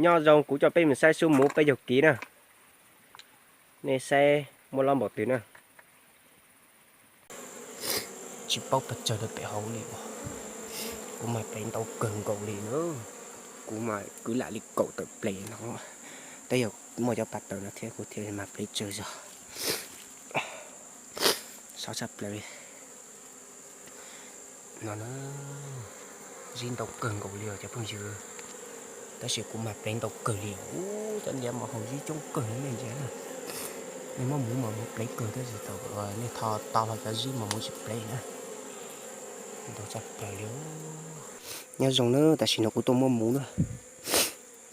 Nyob zoo, kuv coj peb mus saib xub muv peb caug kiv na. Nej saib muaj loj npaum twg na. Tsis paub pes tsawg rau pem hauv li os. Kuv mas plev ntau kawg nkaus li na. Kuv mas kwv lam li kaum tawm plev no. Twb yog muaj cov pas taws no thiab kuv thiaj li mas plev tsawg zog. Sov tshaj plaws li. No na, zib ntau kawg nkaus li os cov phooj ywg. Tab sis kuv mas plev ntau kawg li os. Ub, cov ntiav mas haus zib coob kawg li nej ntsia na. Nej muab muv mas muv plev kawg tab sis thaum nej tho tau los cov zib mas muv tsis plev na. Ntau tshaj plaws li. Nyob zoo na, tam sim no kuv tuaj muab muv na.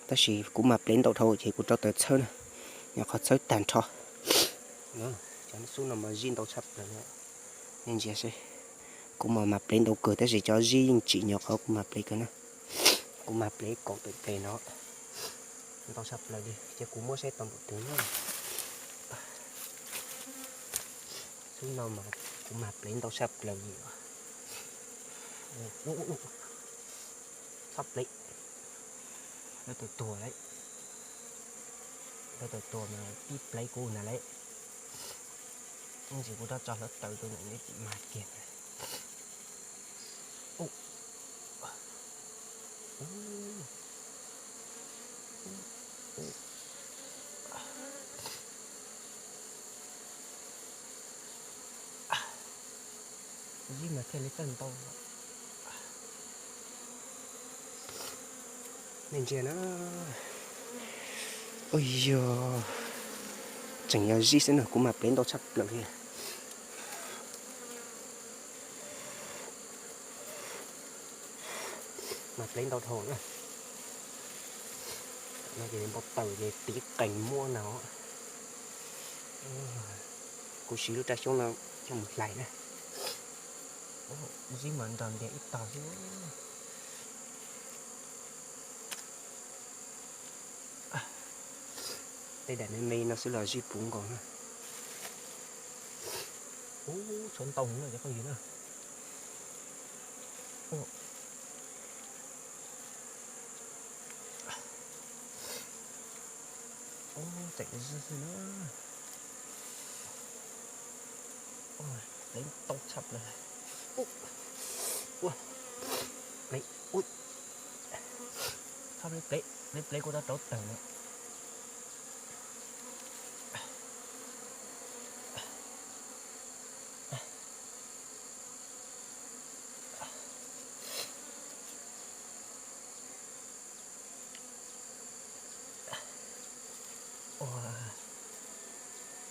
Tab sis kuv mas plev ntau dhau ces kuv rau taws txhawb na. Nyuam qhuav txhawb tag nrho. Cov xub no mas zib ntau tshaj plaws. Nej ntsia seb, kuv mas mas plev ntau kawg tab sis cov zib yeej tsim nyuam qhuav kuv mas plev kawg na. Kuv mas plev kaum tawm plev no. Ntau tshaj plaws li, ces kuv muab saib tau npaum twg na. Xub no mas kuv mas plev ntau tshaj plaws li. Txhob plev. Lawv tus tuag lawm. Lawv tus tuag mas tib plev kuv na lawm. Ib ntsis kuv rov tso hluav taws rau ntawm neb tsis mag kiag. Zib mas thiaj li tawg ntau. Nej ntsia na. Ua yog tseem yog zib xwb no, kuv mas plev ntau tshaj plaws li. Mas plev ntau dhau na. No ces npau taws ces tiv qees muab no. Kuv siv lub raj xyoob no coj mus hlais na. Zib mas nrog ntiag ib tog xwb. Tej daim me me no xwb los zib puv nkaus na. Ub, tshuav ntau heev no cov phooj ywg na. Ub, tseem zib xwb na. Plev ntau tshaj plaws. Ua, plev, ua, txhob plev, plev, plev kuv rov rauv taws no. Ua,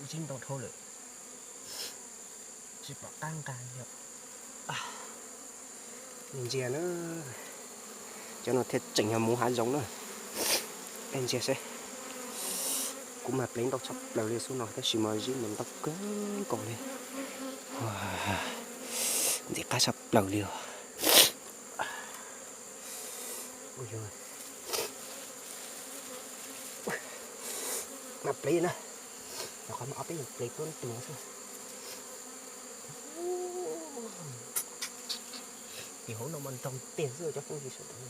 zib ntau dhau lawm, tsis pom qab nqa li. Nej ntsia na, cov no thiaj tseem yog muv hav zoov na. Nej ntsia seb, kuv mas plev ntau tshaj plaws li xub no tab sis mas zib mas ntau kawg nkaus li. Ntxim qab tshaj plaws li os. Mas plev na, qhov mas ob peb plev tuab ntua xwb. Tim hauv no mas nrog tiag xwb cov phooj ywg sawv daws.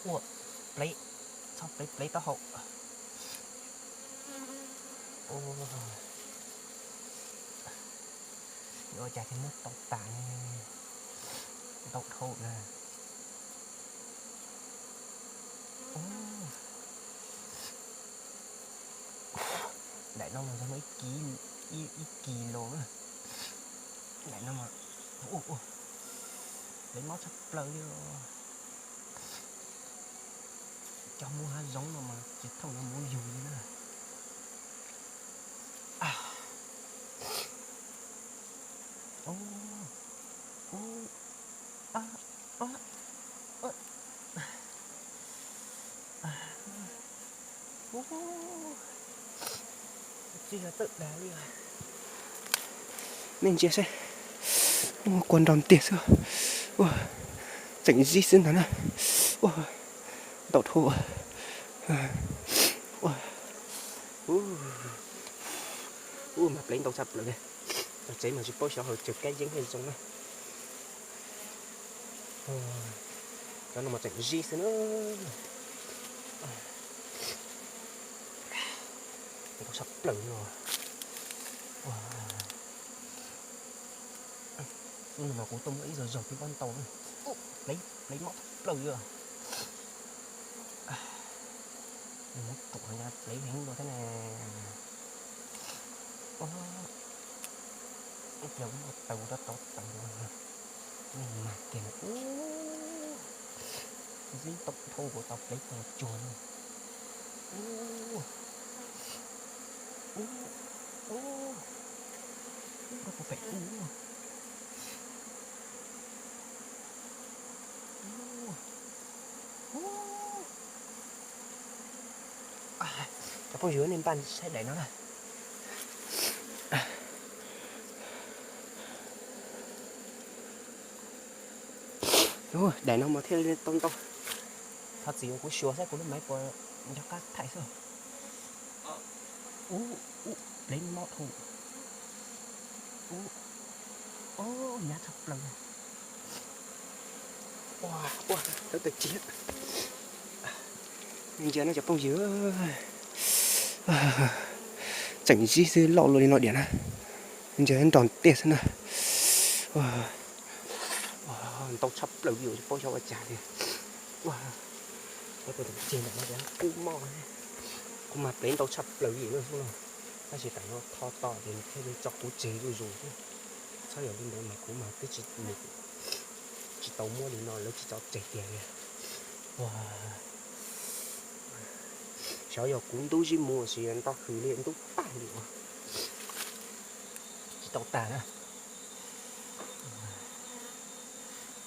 Ua, plev, txhob plev, plev taub hau. Ua cas thiaj muab tau tas ne, ntau dhau na. Daim no mas yog muaj ib kis, ib kis los na. Daim no mas, ua, plev mob tshaj plaws li. Cov muv hav zoov no mas tsis thooj cov muv yug li na. Nej ntsia seb, kua nrog tiag xwb. Tseem zib xwb ntag na. Ntau dhau. Ua, mas plev ntau tshaj plaws li. Tsev mas tsis paub xyov hauv tsev kab yeeb thiaj zoo na. Cov no mas tseem zib xwb na. Ntau tshaj plaws li os. Hnub no mas kuv tuaj muab ib zaug zaug twb ntau na. Plev, plev mob tshaj plaws li os. Nws muab ruam no plev heev dua thiab ne. Ib pliag kuv muab taws rau tau teev, nej mag kiag na. Ub, zib tau dhau kuv tau plev tau cuag no. Ub, ub, ub, rau kuv pem ub. Cov phooj ywg, nej npaj saib daim no na. Daim no mas thiaj li tau ntau. Thov txim kuv xyuas saib kuv lub maiv puas nco qab thaij xwb. Ub, ub, plev mob dhau. Ub, ub, nyab tshaj plaws. Ua, ua, tawv tawm ci. Ntsia no cov phooj ywg, tseem zib xwb, loj luaj li no diam na. Ntsia nrog tiaj xwb na. Ntau tshaj plaws li, tsis paub xyov ua cas li. Ua, ceg ntawm no kub mob. Kuv mas plev ntau tshaj plaws li no xwb no. Tab sis tam no tho to ces nws thiaj li tso kuv tseg zuj zus xwb. Txhob yog li ntawd mas kuv mas twb tsis, tsis tau muab li no, lawv tsis tso tseg tiag li. Ua, xyov yog kuv ntub zib mus sis nto hws li ntub tag li ua. Tsis tau tag na.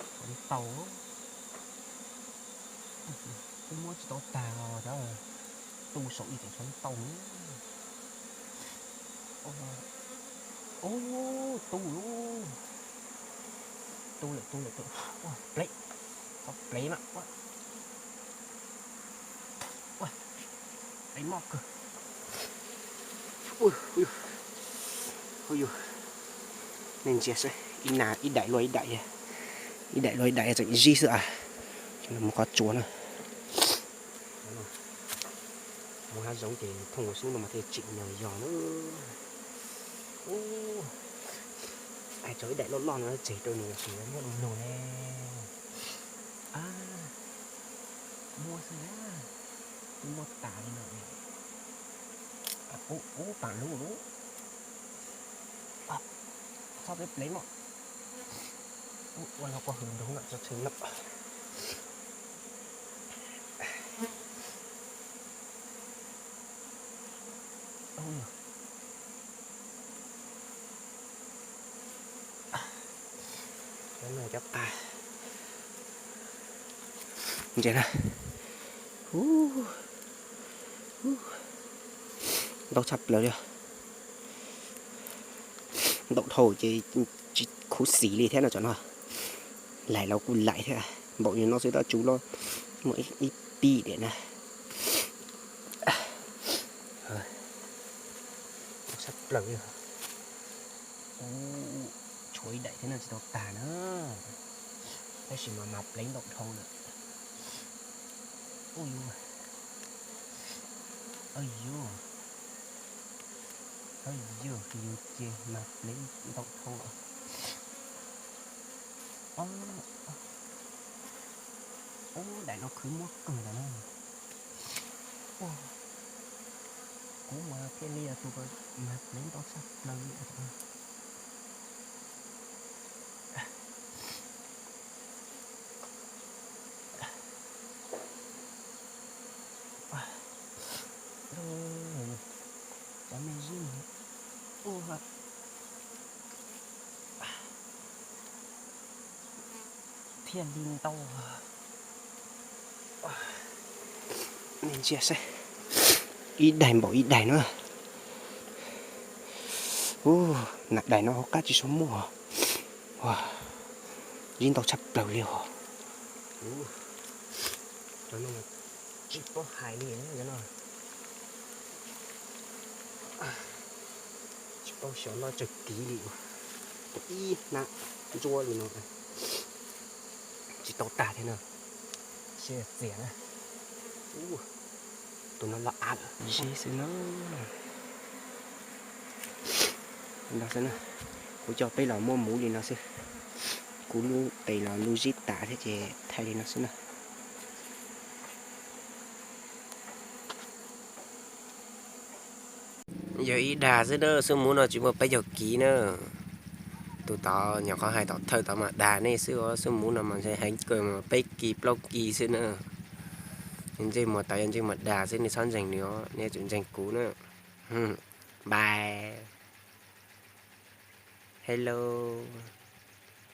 Tshuav ntau. Twb muab tsis tau tag os, cov tu saum ib tseem tshuav ntau. Ub, tu, tu lawm, tu lawm, tu. Ua, plev, tau plev mas. Ua, plev mob kawg. Nej ntsia saib, ib na ib daim luaj ib daim, ib daim luaj ib daim tseem zib xwb as. Mus qhov tsua na. Mus hav zoov ces thooj ua xub no mas thiaj tsim nyog yog na. Ub, tshuav ib daim loj loj no tseg rau nws los sis muab du lug ne. Muab xwb na, twb muab tas li no. Ub, ub, pam lub lub. Txhob plev plev mog. Ua no koj hws nrug no tso tseg no. Cov no cov qab. Ntsia na. Ntau tshaj plaws li. Ntau dhau ces tsis khuv xim li thiab no, cov no. Laim los kuj laim thiab, npaum li no xwb tab tsuv los muaj ib pib diam na. Ntau tshaj plaws li. Ub, tshuav ib daim thiab no tsis tau tag na. Tab sis mas mas plev ntau dhau lawm. Ub, yus, yus, yus ces mas plev ntau dhau lawm. Ub, daim no khwv muab kawg ntawm no. Kuv mas thiaj li tus ko mas plev ntau tshaj plaws li. Cov me zib mus ua thiaj li ntau. Nej ntsia saib, ib daim npaum ib daim na. Ub, nam daim no hauv qab tsis tshua muaj. Zib ntau tshaj plaws li os. Cov no tsis paub hais li no. Tsis paub xyov noj tsawg kiv li. Ib hnab ntsuab li no tsis tau tag thiab na. Sib txias na. Tus no los av lawm, zib xwb no. Ntag xwb na, kuv coj peb los muab muv li no xwb. Kuv lub tes los lub zib tas thiab ces thaij li no xwb na. Yog ib dag xwb na, xwb muv no tsis muaj peb caug kis na. Tus tod nyuam qhuav hais tom thawj tod mas dag nej xwb os, xwb muv no mas ntshe heev kawg mas peb kis plaub kis xwb na. Ntsej muag tod yog ntsej muag dag xwb, nej txhob ntseeg nws os, nej yuav tsum ntseeg kuv na. Bye. Hello.